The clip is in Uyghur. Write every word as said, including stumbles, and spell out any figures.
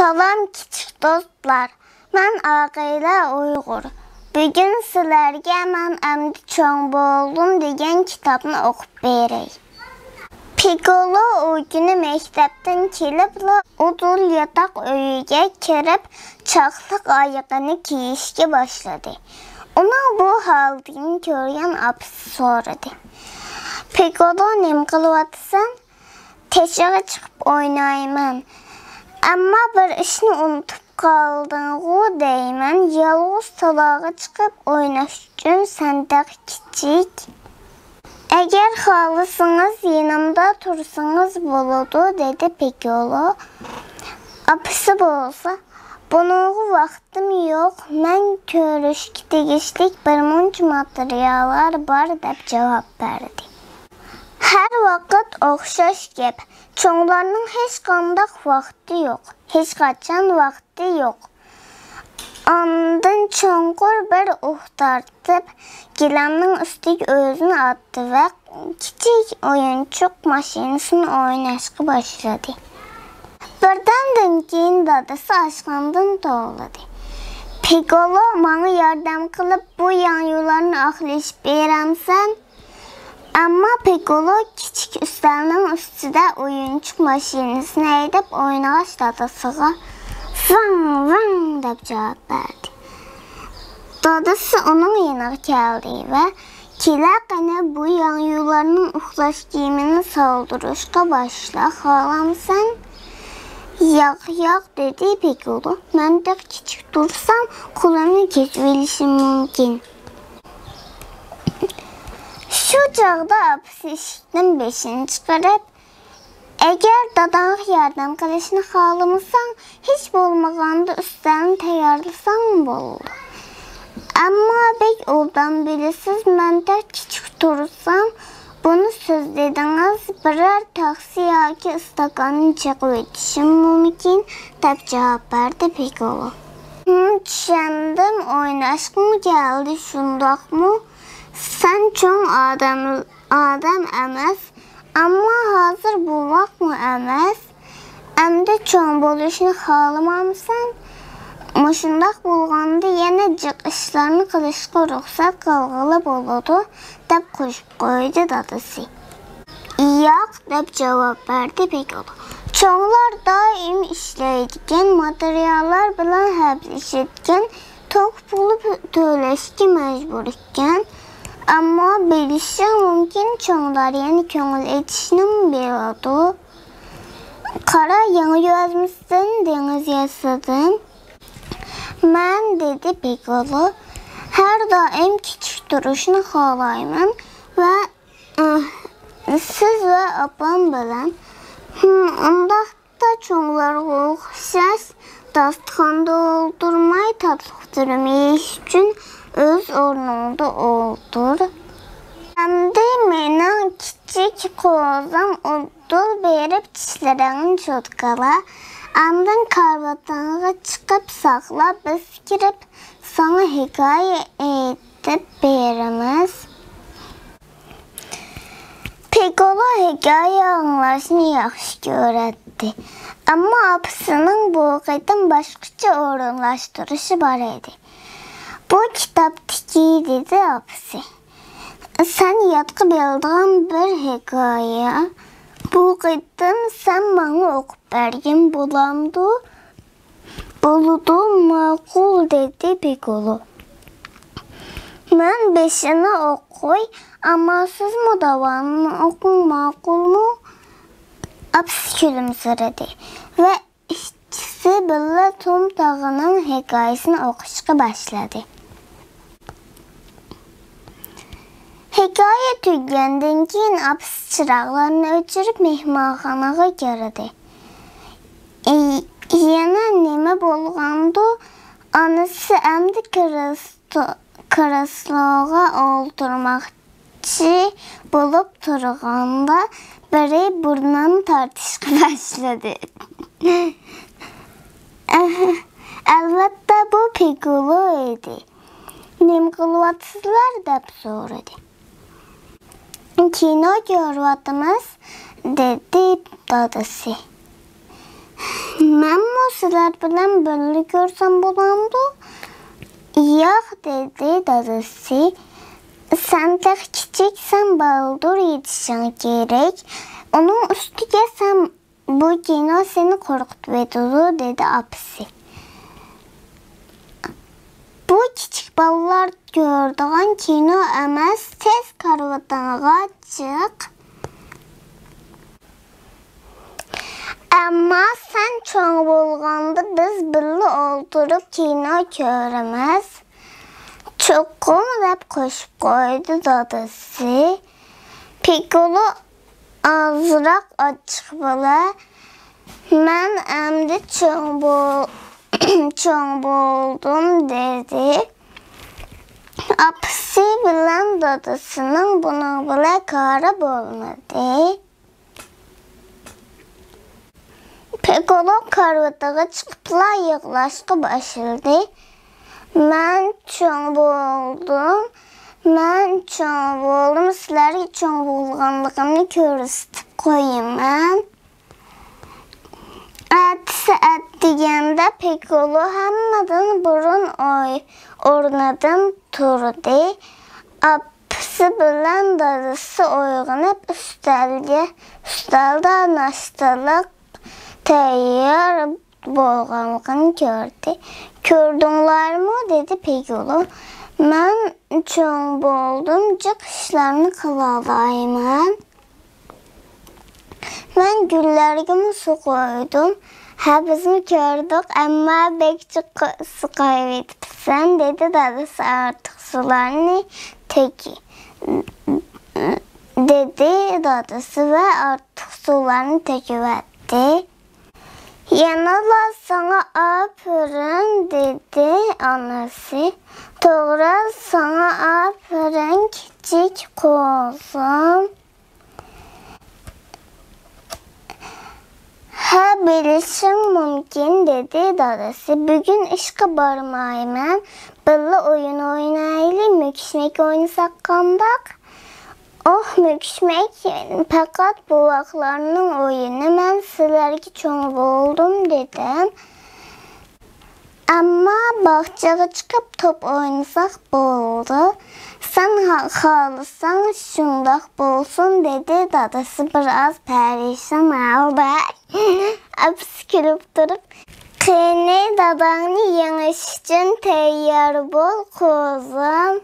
سالام كىچىك دوستلار، مەن ئاقىلە ئۇيغۇر. بۈگۈن سىلەرگە مەن ئەمدى چوڭ بولدۇم دېگەن كىتابنى ئوقۇپ بېرەي. پىكولو ئۇ كۈنى مەكتەپتىن كېلىپلا ئۇدۇل ياتاق ئۆيىگە كىرىپ، چاقلىق ئايىغىنى كىيىشكە باشلىدى. ئۇنىڭ بۇ ھالىتىنى كۆرگەن ئاپىسى سورىدى: «پىكولو، نېمە قىلىۋاتىسەن؟» «تېشىغا چىقىپ ئوينايمەن. ئەمما بىر ئىشنى ئۇنتۇپ قالدىڭغۇ دەيمەن، يالغۇز تالاغا چىقىپ ئويناش ئۈچۈن سەن تېخى كىچىك.» «ئەگەر خالىسىڭىز يېنىمدا تۇرسىڭىز بولىدۇ»، دېدى پىكولو. ئاپىسى بولسا: «بۇنىڭغا ۋاقتىم يوق، مەن كۆرۈشكە تېگىشلىك بىر مۇنچە ماتېرىياللار بار» دەپ جاۋاب بەردى. ھەر ۋاقىت ئوخشاش گەپ. چوڭلارنىڭ ھېچقانداق ۋاقتى يوق، ھېچقاچان ۋاقتى يوق. ئاندىن چوڭقۇر بىر ئۇھ تارتىپ، گىلەمنىڭ ئۈستىگە ئۆزىنى ئاتتى ۋە كىچىك ئويۇنچۇق ماشىنىسىنى ئويناشقا باشلىدى. بىردەمدىن كېيىن دادىسى ئاشخانىدىن توۋلىدى. «پىكولو، ماڭا ياردەم قىلىپ بۇ ياڭيۇلارنى ئاقلىشىپ بېرەمسەن؟» ئەمما پىكولو كىچىك ئۈستەلنىڭ ئۈستىدە ئويۇنچۇق ماشىنىسىنى ھەيدەپ ئوينىغاچ، دادىسىغا «ۋىڭ، ۋىڭ» دەپ جاۋاب بەردى. دادىسى ئۇنىڭ يېنىغا كەلدى ۋە «كېلە قېنى، بۇ ياڭيۇلارنىڭ ئۇخلاش كىيىمىنى سالدۇرۇشقا باشلا، خالامسەن؟» «ياق، ياق» دېدى پىكولو، «مەن تېخى كىچىك تۇرسام، قولۇمنى كېسىۋېلىشىم مۇمكىن.» شۇ چاغدا ئاپىسى ئىشىكتىن بېشىنى چىقىرىپ، «ئەگەر داداڭغا ياردەم قىلىشنى خالىمىساڭ، ھېچ بولمىغاندا ئۈستەلنى تەييارلىساڭ بولىدۇ. ئەمما بەك ئوبدان بىلىسىز، مەن تېخى كىچىك تۇرسام، بۇنى سۆزلىدىڭىز، بىرەر تاخسا ياكى ئىستاكاننى چېقىۋېتىشىم مۇمكىن» دەپ جاۋاب بەردى پىكولو. «ھىم، چۈشەندىم، ئويناشقىمۇ كەلدى، شۇنداقمۇ؟ سەن چوڭ ئادەم، ئادەم ئەمەس، ئەمما ھازىر بوۋاقمۇ ئەمەس. ئەمدى چوڭ بولۇشنى خالىمامسەن؟ مۇشۇنداق بولغاندا يەنە جىق ئىشلارنى قىلىشقا رۇخسەت قىلغىلى بولىدۇ» دەپ قوشۇپ قويدى دادىسى. «ياق» دەپ جاۋاب بەردى پىكولو. «چوڭلار دائىم ئىشلەيدىكەن، ماتېرىياللار بىلەن ھەپىلىشىدىكەن، توك پۇلى تۆلەشكە مەجبۇر ئىكەن. ئەمما بىلىشىڭ مۇمكىن، چوڭلار يەنە كۆڭۈل ئېچىشنىمۇ بىلىدۇ. قارا، ياڭيۇ ئەزمىسىدىن دېڭىز ياسىدىم.» «مەن» دېدى پىكولو، «ھەر دائىم كىچىك تۇرۇشنى خالايمەن ۋە، ئىھ، سىز ۋە ئاپام بىلەن. ھىم، ئۇنداقتا چوڭلارغا ئوخشاش داستىخاندا ئولتۇرماي، تاتلىق تۈرۈم يېيىش ئۈچۈن ئۆز ئورنۇڭدا ئولتۇر. ئەمدى مېنىڭ كىچىك قوزام ئۇدۇل بېرىپ چىشلىرىڭنى چوتكالا، ئاندىن كارىۋىتىڭغا چىقىپ ساقلا، بىز كىرىپ ساڭا ھېكايە ئېيتىپ بېرىمىز.» پىكولو ھېكايە ئاڭلاشنى ياخشى كۆرەتتى، ئەمما ئاپىسىنىڭ بۇ قېتىم باشقىچە ئورۇنلاشتۇرۇشى بار ئىدى. «بۇ كىتابتىكى» دېدى ئاپىسى، «سەن يادقا بىلىدىغان بىر ھېكايە. بۇ قېتىم سەن ماڭا ئوقۇپ بەرگىن بولامدۇ؟» «بولىدۇ، ماقۇل» دېدى پىكولو. «مەن بېشىنى ئوقۇي، ئەمما سىزمۇ داۋامىنى ئوقۇڭ، ماقۇلمۇ؟» ئاپىسى كۈلۈمسىرىدى ۋە ئىككىسى بىللە توم تاغىنىڭ ھېكايىسىنى ئوقۇشقا باشلىدى. ھېكايە تۈگىگەندىن كېيىن ئاپىسى چىراغلارنى ئۆچۈرۈپ مېھمانخانىغا كىردى. ئى، يەنە نېمە بولغاندۇ؟ ئانىسى ئەمدى كرېستو-، كرېسلوغا ئولتۇرماقچى بولۇپ تۇرغاندا، بىرى بۇرنىنى تارتىشقا باشلىدى. ئەلۋەتتە، بۇ پىكولو ئىدى. «نېمە قىلىۋاتىسىلەر؟» دەپ سورىدى. «كىنو كۆرۈۋاتىمىز» دېدى دادىسى. «مەنمۇ سىلەر بىلەن بىللە كۆرسەم بولامدۇ؟ ياق، دېدى دادىسى. سەن تېخى كىچىكسەن، بالدۇر يېتىشىڭ كېرەك. ئۇنىڭ ئۈستىگە سەن، بۇ كىنو سېنى قورقۇتۇۋېتىدۇ، دېدى ئاپىسى. بۇ كىچىك بالىلار كۆرىدىغان كىنو ئەمەس، تېز كارىۋىتىڭغا چىق. ئەمما سەن چوڭ بولغاندا بىز بىللە ئولتۇرۇپ كىنو كۆرىمىز. چوقۇم، دەپ قوشۇپ قويدى دادىسى. پىكولو ئازراق ئاچچىق بىلەن، مەن ئەمدى چوڭ بول-، چوڭ بولدۇم، دېدى. ئاپىسى بىلەن دادىسىنىڭ بۇنىڭ بىلەن كارى بولمىدى. پىكولو كارىۋىتىغا چىقىپلا يىغلاشقا باشلىدى. مەن چوڭ بولدۇم، مەن چوڭ بولدۇم، سىلەرگە چوڭ بولغانلىقىمنى كۆرسىتىپ قويىمەن. ئەتىسى ئەتىگەندە پىكولو ھەممىدىن بۇرۇن ئوي-، ئورنىدىن تۇردى. ئاپىسى بىلەن دادىسى ئويغىنىپ ئۈستەلگە، ئۈستەلدە ناشتىلىق تەييار بولغانلىقىنى كۆردى. «كۆردۈڭلارمۇ؟» دېدى پىكولو. «مەن چوڭ بولدۇم، جىق ئىشلارنى قىلالايمەن. مەن گۈللەرگىمۇ سۇ قۇيدۇم.» «ھە، بىزمۇ كۆردۇق، ئەمما بەك جىق سۇ قۇيۇۋېتىپسەن»، دېدى دادىسى ئارتۇق سۇلارنى تۆكۈ-، دېدى دادىسى ۋە ئارتۇق سۇلارنى تۆكۈۋەتتى. «يەنىلا ساڭا ئاپىرىن»، دېدى ئانىسى. «توغرا، ساڭا ئاپىرىن، كىچىك قوزام. ھە، بىلىشىڭ مۇمكىن»، دېدى دادىسى. «بۈگۈن ئىشقا بارمايمەن، بىللە ئويۇن ئوينايلى، مۈكۈشمەك ئوينىساق قانداق؟» «ئوھ، مۈكۈشمەك پەقەت بوۋاقلارنىڭ ئويۇنى، مەن سىلەرگە چوڭ بولدۇم دېدىم. ئەمما باغچىغا چىقىپ توپ ئوينىساق بولىدۇ. سەن خا-، خالىساڭ شۇنداق بولسۇن»، دېدى دادىسى بىر ئاز پەرىشان ھالدا. ئاپىسى كۈلۈپ تۇرۇپ، «قېنى، داداڭنى يېڭىش ئۈچۈن تەييار بول، قوزام.»